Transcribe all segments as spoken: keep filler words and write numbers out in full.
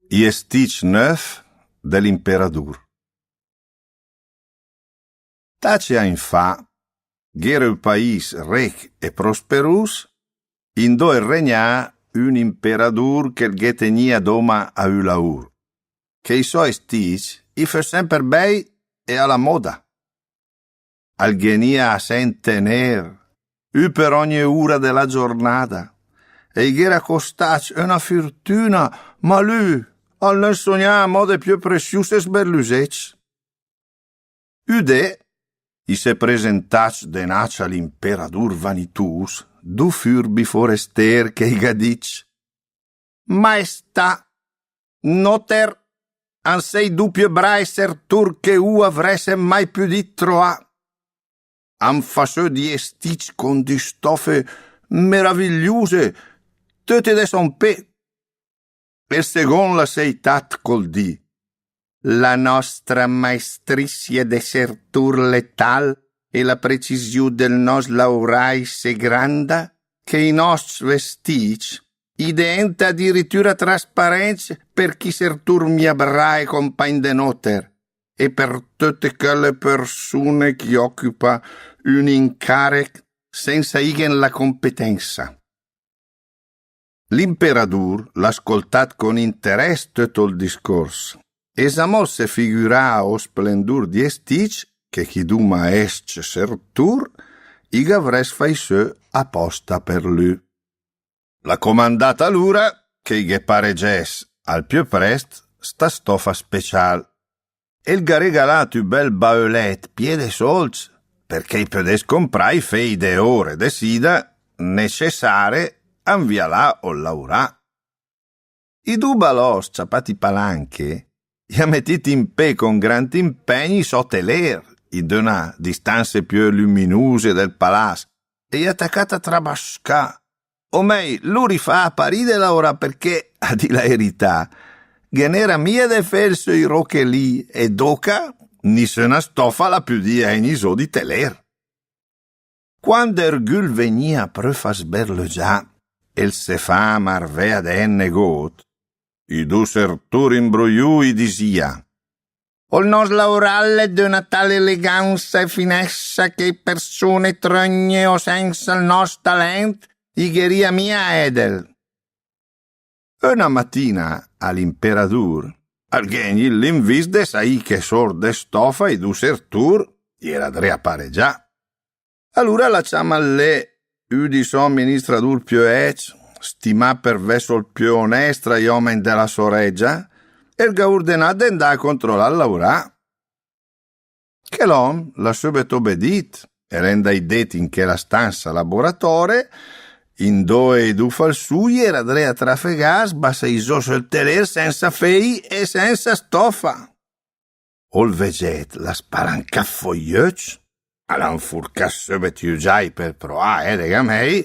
I estìcc nöf de l'imperadur. Tace agn fa, gh'era ü paìs réch e prosperùs, indó el regnàa ün imperadur che 'l ghe tegnìa dóma a ü laùr, che i sò estìcc i föss sèmper bèi e a la móda. Al ghe n'ìa a sènt e nér, ü per ògne ura de la giornada, e i gh'era costàcc öna furtüna, ma lü al ne sognàa amò de piö presiùs e sberlüsècc. Ü dé i s'è presentàcc denàcc a l'imperadur vanitùs du furbi forestér che i gh'à dicc: Maestà, nóter an sé i du piö brai sertur che u avrèss mai pödìt troà. An fà sö di estìcc con di stòfe meravigliuse, töte de sò 'n pé. El segónd l'à séitat col dì: La nòstra maestrìssia de sertur l'è tal e la precisiù del nòs laurà issé granda che i nòscc vestìcc i deènta adiritüra trasparèncc per chi sertur mia brai compàgn de nóter e per töte chèle persune ch'i òcüpa ün incàrech sènsa ìghen la competensa. L'imperadur l'à scoltat con interès töt ol discórs, e zamò 'l se figüràa ol splendur di estìcc che chi du maèscc sertur i gh'avrèss fai sö apòsta per lü. L'à comandat alura che i ghe paregèss al piö prèst sta stòfa speciàl. El gh'à regalàt ü bèl baülèt pié de sólcc, perché i pödès comprà i féi de ór e de sida necessare a 'nvialà ol laurà. I du balòs, ciapàt i palanche, i à metìt in pé con grand impègn i sò telér, in d'öna distanse piö lüminüse del palàs, e i à tacàt a trabascà. O mèi, lur i fàa parì de laurà perché, a dì la erità, ghe n'era mia de fé sö i roche lì, e dóca nissöna stòfa la pödìa ègn isó di telér. Quando ergü 'l vegnìa pröf a sberlögià, e 'l se fàa marvèa de ègn negót, i du sertur imbruiù i disìa: Ol nòs laurà l'è d'öna tal elegansa e finèssa che i persune trögne o sènsa ol nòs talènt i ghe rìa mia èdel. Öna matina a l'imperadur al gh'è egnìt l'invìs de saì che sórt de stòfa i du sertur i era dré a paregià. Alura l'à ciamàt lé ü di sò aministradur piö ècc, stimàt per vèss ol piö onèst tra i òmegn de la sò règia, e 'l gh'à urdenàt de 'ndà a controlà ol laurà. Chèl òm l'à söbet obedìt, e l'è 'ndàcc dét in chèla stansa laboratòre, indóe i du falsù i era dré a trafegàs, basà isó söl telér sènsa féi e sènsa stòfa. Ol vegèt l'à spalancàt fò i öcc, l'à 'nfurcàt söbet i ögiài per proà a èdega mèi,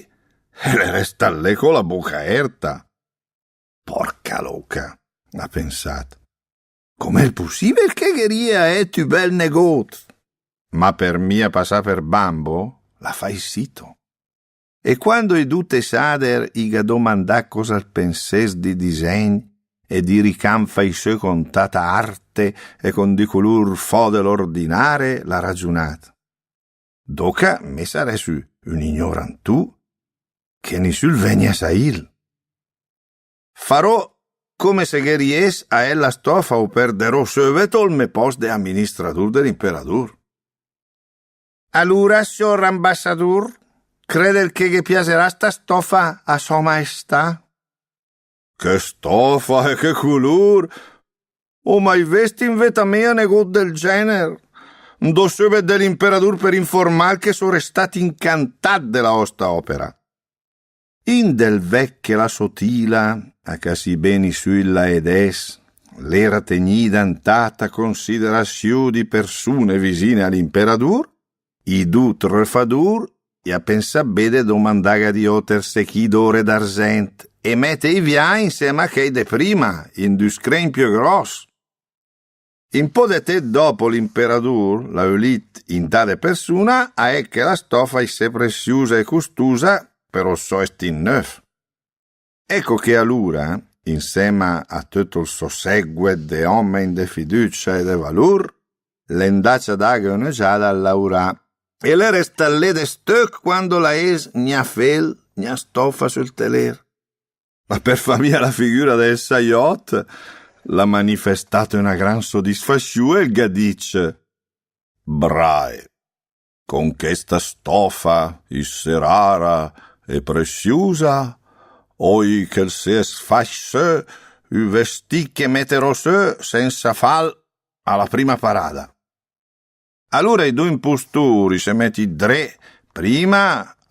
e l'è restàt lé co la bóca èrta. Porca lóca, l'à pensàt. Com'èl pussìbel che ghe ria èt ü bèl negót? Ma per mia pasà per bambo, l'à facc sito. E quando i du tesàder i gh'à domandàt cosa 'l pensés di disègn e di ricàm fai sö con tata arte e con di culùr fò de l'ordinare, l'à ragiunàt. Dóca mé sarèss ü, ün ignorantù, che nissü 'l vègn a saìl. Faró come se ghe riés a èt la stòfa o perderó söbet ol mé pòst de aministradur de l'imperadur. Alura, siòr ambassadur, crédel che ghe piaserà sta stòfa a sò maestà? Che stòfa e che culùr! Ó mai vést in véta mé negót del gèner. 'Ndó söbet de l'imperadur per informàl che só restàt incantàt de la òsta òpera. In del vècc che la sò tila, a casì bé nissü i la edès, l'éra tegnida in tata considerasiù di persune visine a l'imperadur, i du tröfadur i à pensàt bé de domandàga di óter sechì d'ór e d'arzènt e mètei vià insèma a chèi de prima, in d'ü scrègn piö gròss. In pó de tép dòpo l'imperadur l'à ülìt indà de persuna a èt chèla stòfa issé presiusa e custusa per ol sò estìcc nöf. Èco che alura insèma a töt ol sò sèguet de òmegn de fidücia e de valur, l'è 'ndacc a daghe ön'ögiada al laurà, e l'è restàt lé de stöch quando l'à ès gna fél gna stòfa sül telér. Ma per fà mia la figüra del saiòt, l'à manifestàt öna gran sodisfasiù e el gh'à dicc: Brae, con chèsta stòfa, issé rara e presiusa, ói che 'l s'è sfacc sö ü vestì che meterò sö sènsa fal a la prima parada. Alura i du impustùr i s'è mècc dré, prima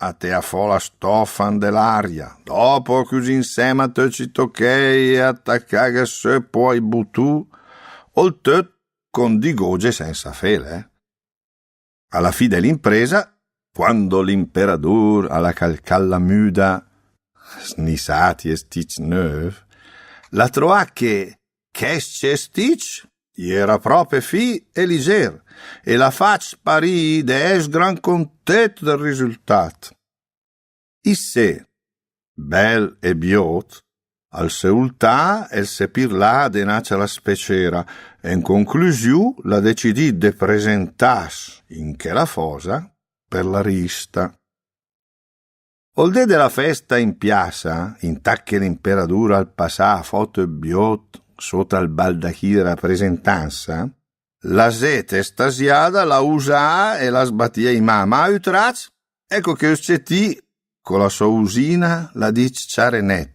a teà fò la stòfa 'n de l'aria, dòpo a cüsì insèma töcc i tochèi e a tacàga sö pò ai butù, ol töt con di góge sènsa fél, eh. A la fì de l'impresa, quando l'imperadùr al à calcàt la müda, snissàt i estìcc növ, l'à troàt che chèscc estìcc i éra pròpe fì e ligér, e l'à facc parì de ès gran contét del risultàt. Issé, bèl e biót, al s'è ultàt e 'l s'è pirlàt denàcc a la specéra, e in conclüsiù l'à decidìt de presentàs in chèla fòsa per la rista. Ol dé de la fèsta in piassa, intàt che l'imperadùr al pasàa fò töt biót sóta al baldachì de la presentansa, la zét estasiada l'à usàt e la sbatìa i mà, ma a ü tracc, èco che ü scetì, co la sò usina, l'à dicc ciar e nèt: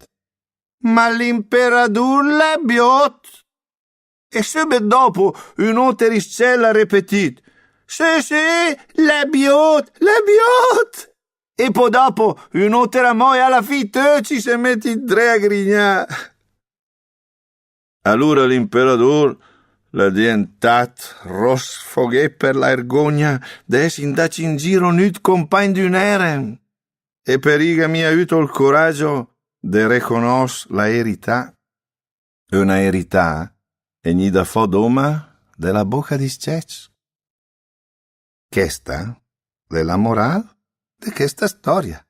Ma l'imperadùr l'è biót! E söbet dòpo ün óter iscèl l'à repetìt: Sé, sé, l'è biót, l'è biót! E pò dòpo ün'ótra mòia, a la fì töcc i s'è mècc dré a grignà. Alura l'imperadùr l'è deentàt ros foghé per la ergógna de èss indàcc in giro nüt compàgn d'ün èrem, e per iga mia üt ol coragio de reconòss la erità. Öna erità è gnida fò dóma de la bóca di s-cècc. Chèsta l'è la moràl de chèsta stòria.